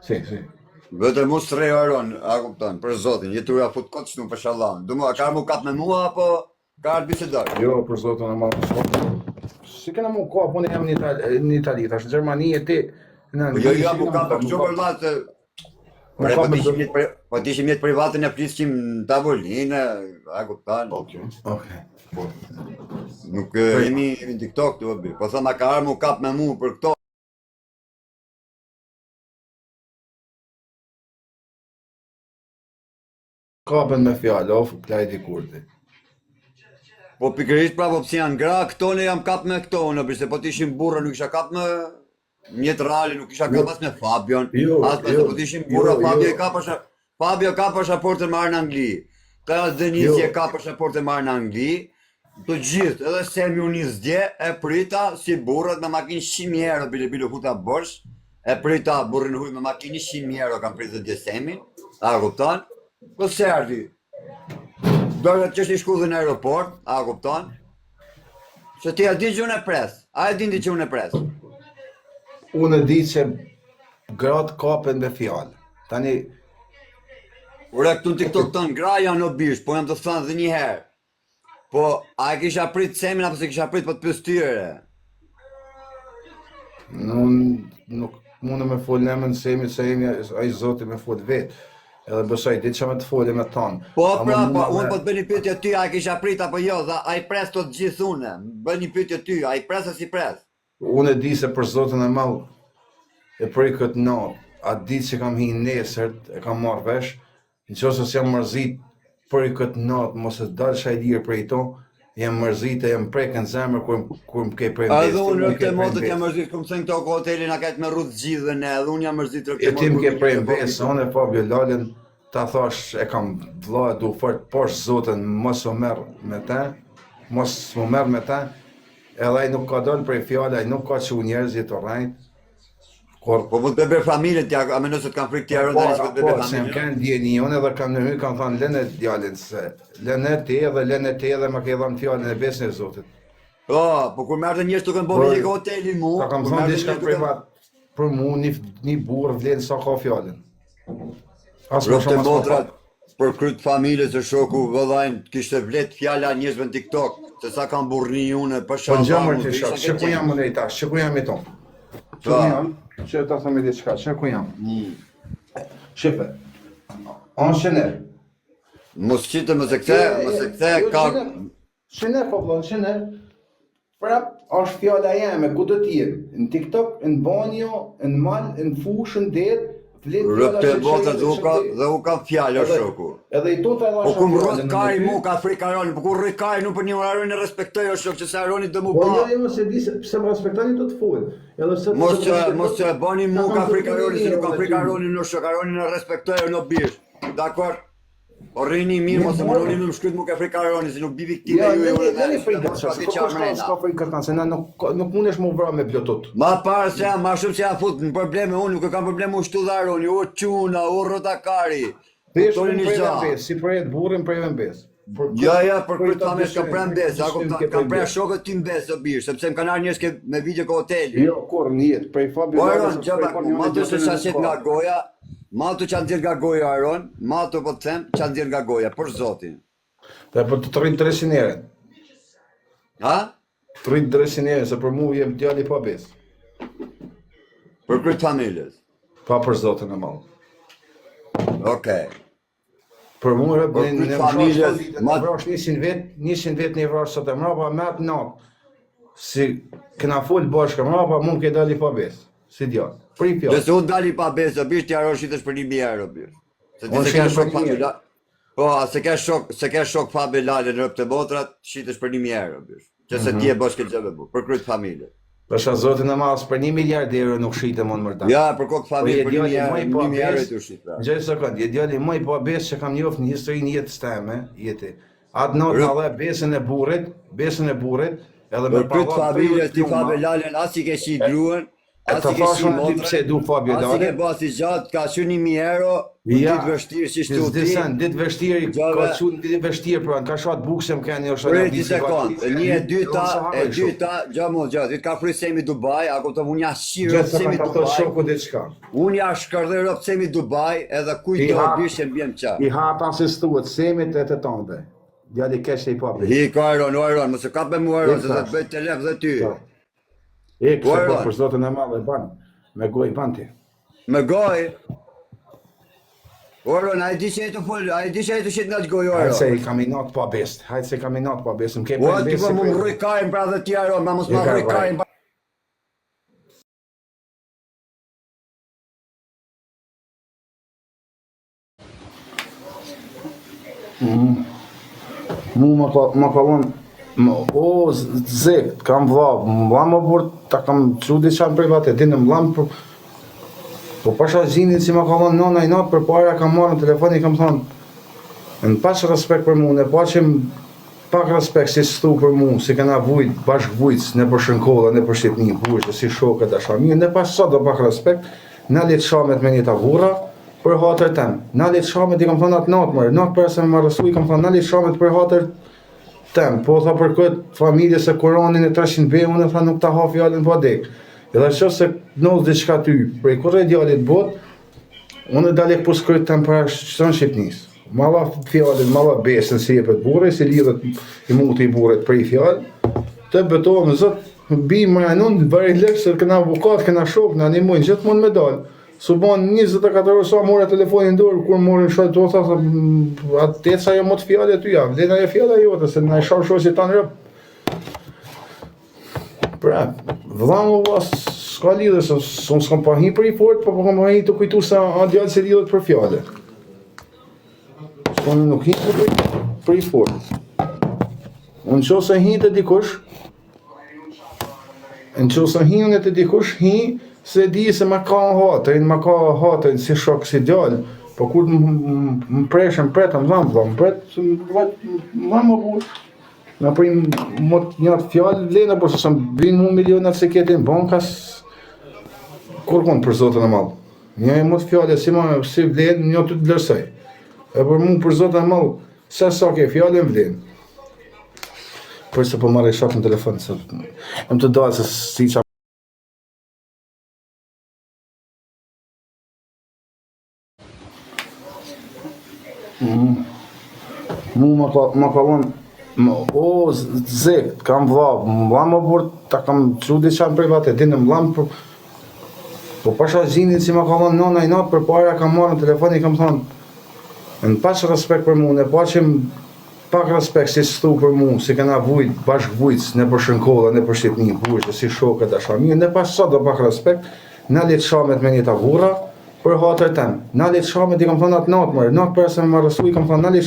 Si, si. Vetëm mos rrej Aron, a kupton, për zotin, je tu ja fut kot shtu për shallan. Do mua ka mu kap me mua apo ka ardh bisedoj? Jo, për zotin e madh. Si kena mu kap, unë jam në Itali, në Itali, tash në Gjermani e ti në Po jo, Angli, jo, si mu kena mu kap kap, kështu mu për kap. vlla se Mu Bre, kap po me të ishim jetë pri- po të ishim jetë private ne fliskim në tavolinë, a kupton? Okej. Okej. Po. Nuk e, jemi jemi në TikTok tu bi. Po thon a ka ardh mu kap me mua për këto. Kapen me fjalë, of Klajdi Kurti. Po pikërisht pra, po pse janë gra, këto ne jam kap me këto, unë se po të ishin burra nuk isha kap me në jetë reale, nuk isha kap as me Fabion, Jo, as me jo, po të ishin burra, jo, Fabio jo. e ka pasha Fabio ka pasaportën marrë në Angli. Ka Denisi Jo. e ka pasaportën marrë në Angli. Të gjithë, edhe Semi u nis dje, e prita si burrat me makinë 100.000 euro, bile bile huta borsh, e prita burrin huj me makinë 100.000 euro kam pritur dje Semin, a kupton? Po se erdhi. Doja të qesh shku dhe në aeroport, a kupton? Se ti a di që unë e pres, a e din ti që unë e pres? Unë e di që gratë kapen me fjalë. Tani, Ure këtu në TikTok tën gra janë o bish, po jam të thënë dhe një herë. Po, a e kisha prit Semin apo se kisha prit po të pyes tyre? Unë nuk mundem me fol në emën të Semit, se jemi ai zoti me fol vet. Edhe besoj di çka me të folë me tonë. Po Ama pra, po mua unë me- po të bëj një pyetje ty, a e kisha prit apo jo, dha, a i pres të gjithë unë. Bëj një pyetje ty, a i pres a si pres? Unë e di se për Zotin e madh e prej këtë natë, atë ditë që kam hi nesër, e kam marrë vesh, në qoftë se s'jam mërzit për këtë natë, mos e dalsha i lirë prej to, jam mërzit e jam prek në zemër kur kur më ke prej Edhe mbes, ti unë më rrëfte ke prej motet jam mbes. mërzit, kom thënë këto ko hotelin a ka me rrudh gjithën e, edhe unë jam mërzit rrëfte E ti më kur ke më prej kishte mbes, bo unë e Fabio Lalën, ta thash e kam vlla e du fort poshtë Zotin, mos u merr me te, mos u merr me te, edhe ai nuk ka dalë prej fjale, ai nuk ka çu njerëzit të rrejt. Kur Po po të bëj familjen ti, a a mendon se të kam frikë ti Aron Po, tani që po të po, bëj se më familjen? kanë ndjeni unë edhe kam në hy, kam thënë lëne djalin se lëne ti edhe lëne ti edhe më ke dhënë fjalën e besën e Zotit. Po, po kur merrte njerëz duke Po, bërë një hoteli mu, Ta kam kur thënë merrte diçka njerëz duke privat. Për mu një një burr vlen sa ka fjalën. As më Rrofte shumë as më motrat pak. për kryt familjes e shoku vëllajn kishte vlet fjala njerëzve në TikTok, se sa kam burrni unë për Po shallah, gjëmër mos ti do shok, isha që këtë ku gjë. jam unë i tash, që ku jam i ton? Që Po. ku jam? Që ta them diçka, që ku jam? Mm. Shife. On shëne. Mos qitë, mos e kthe, mos e kthe, Jo, ka shëne. Shëne, po vllon, shëne. Prap është fjala jeme, ku do të jem? Në TikTok, në banjo, në mal, në fushë, në det, vlen fjala rrëpte që bota që dhe u ka që dhe u ka fjalë o Edhe shoku. edhe i ton ta Po dhasha ku më fjalën rrot në kari ty. mu ka frikë Aroni, po ku rri kari nuk për një Aronin e respektoj o shok që se Aroni do mu Po pa. jo, jo, se di se pse më respektoni do të fol. Edhe pse Mos pse më që mos respektoni, që e bani ta mu kam ka frikë kërkuar Aroni, një se nuk kam edhe frikë ty. Aronin o shok, Aronin e respektoj o no bish. Dakor? Po rrini mirë, Një mos e burr, mënoni më shkryt mu ka frikë Aroni, se nuk bi viktime Jo, ju ne e unë ne me, ne frikë se këtë mos shok, ka se di po qa kush ka mrena. s'ka frikë këtë se na nuk nuk mundesh mu vra me Bluetooth. Ma parë se jam, ma shumë se jam fut në probleme, unë nuk e kam probleme u shtu dhe Aroni, u çuna, u rrotakari. Thjesht Kuptoni unë një prej gjë. mbes, si për burrin prej mbes. Për Jo, këtë jo, për për këtë ta familje s'kam dyshim, pre për mbes, këtë a dyshim kupton, ke kam prej pre mbes. shokët ti mbes o bir, sepse më kanë ardhur njerëz ke me video ke hoteli. Jo, kur në jetë, prej Fabio Po Lalës Aron, as gjë prej pak mu, Fabio ma të se Lalës sa nuk qet ka. nga goja, ma të qa nxjerr nga goja Aron, ma të po të them, qa nxjerr nga goja, për zotin. Dhe po të rrit dresinerën. Ha? Të rrit dresinerën, se për mu je djali pa besë. Për kryet familjes. Pa për zotin e madh. Okej. Për mu re, Për në kryet në vrash familjes, 7 ditë, ma në vrash 100 vet, 100 vet në vrash sot e mrapa me atë natë. Si kena fol bashkë mrapa, mu ke dali pa besë. Si djalë. Pri fjalë. Nëse unë dali pa besë, o bir, ti Aron shitesh për 1000 euro, bir. Se ti Unë se ke shitëm shok për Fabio 1000 La... Po, a se ke shok, se ke shok Fabio Lalën në rrëpte motrat, shitesh për 1000 euro, bir. Që se ti e bësh këtë gjë me bu, për kryet familje. Pasha zotin e madh, për 1 miliard euro nuk shitem unë mërda. Ja, për kokë Po familje je për 1000 djali euro, më i pa 1000 euro besë, i tu shit. pra. Gjë sekond, je djali më i pa besë që kam njoft në historinë jetës teme, jeti. Atë natë Rëp- na dhe besën e burrit, besën e burrit, edhe me Për kryet pa familje 30 ti pluma. Fabio Lalën as i ke shi gruan, E As të i ke thash shi unë ty pse motrën, e du Fabio as i ke Dale. ba si gjatë, ka qenë 1000 euro, në Ja, ditë vështirë si shtu s'di ti, sen, ditë vështirë, ka gjave, qu në ditë vështirë, pra, ka shat bukë se më keni, është Prit një një ditë si ka sekond, qu, një e edhe unë dyta, s'e e harroj shumë. dyta, gja mo gjatë, i ka fry Semi Dubai, a kupton unë ja shqirë Gjithë se Semi kanë ta thot Dubai, shoku diçka. unë ja shkërdhej rob Semi Dubai, edhe I kujt do ha, bishe më bjem qa. i hata si s'thuhet, semit e të tënde. Djali keq e i paprit. Hi ka Iron, o Iron, mos e kap me mua Iron, Ik se do të thash. bëj telef dhe ty. Po. Ik, O se po Iron, për zotin e madh e ban. Me gojë ban ti. me goj, o Iron, a e di që e të fol, a e di që e të shit nga të goj, o Hajde Iron. se i kam inat pa best. Hajde se i kam inat pa best. Më ke O, për ti best po si më prej. rroj kajin pra dhe ti Iron, ma mos I ma ka rroj vaj. kajin. Mu më ka më ka lënë më, o zek, kam vlla, më vlla më burr, ta kam çu diçka në privat, e din më vlla për, po pasha gjinin si më ka lënë nona i natë përpara kam marrë në telefon i kam thonë, në pas respekt për mu, në paqim pak respekt si s'thu për mu, si kena vujt, bashk vujt, në për Shënkolla, në për Shqipni, burë, si shokët, dashamirë, në pas sot do pak respekt, na le të shamet me një tavurra, për hatër tem. Na le të shamet i kam thonë atë natë mërë, natë para se më arrestu i kam thonë na le të shamet për hatër tem. Po tha për këtë familje se Kuranin e 300 b, unë tha nuk ta ha fjalën pa dek. Edhe qo se ndodh diçka ty, prej kurrë djalit bot, unë dalë po shkruaj tem para çon Shqipnis. Malla fjalën, malla besën si jepet burri, si lidhet i muti i burrit prej fjalë, të betohem në Zot, bi më anun, bëri lek se kena avokat, kena shok, na ndihmojnë gjithmonë me dal. Su bon 24 orë sa mora telefonin në dorë, kur morën shok do tha, tha, "Mm, atë teca jo mot fjalë aty ja, vlen ajo fjala jote se na e shoh shoqi tan rëp. Pra, vëlla më vëlla, s'ka lidhje se unë s'kam pa hi për i fort, po po kam pa hi të kujtu se a djalë se lidhet për fjalë. Se unë nuk hi për, për i fort. Unë në qoftë se hi të dikush, në qoftë se hi unë të dikush, hi se di se ma ka hatrin, ma ka hatrin si shok, si djalë, po kur më, më, më presh, më pret, më dhamë, vëlla, më pret, më vëlla, më dhamë më burr. Na prim mot një atë fjalë vlen apo se s'm vin mu milionat se ketin bankas kurkun për Zotin e madh. Një e mot fjalë si ma si vlen, një të të vlerësoj. E për mu për Zotin e madh, sa sa ke fjalën vlen. Për se po marrë shok në telefon se jam të dalë se si qa Mu më ka më ka lënë më, o zek, kam vlla, më vlla më burr, ta kam çu diçka në privat, e din më vlla për, po pasha gjinin si më ka lënë nona i natë përpara kam marrë në telefon i kam thonë, në pas respekt për mu, në paqim pak respekt si s'thu për mu, si kena vujt, bashk vujt, në për Shënkolla, në për Shqipni, burë, si shokët, dashamirë, në pas sot do pak respekt, na le të shamet me një tavurra, për hatër tem. Na le të shamet i kam thonë atë natë mërë, natë para se më arrestu i kam thonë na le të.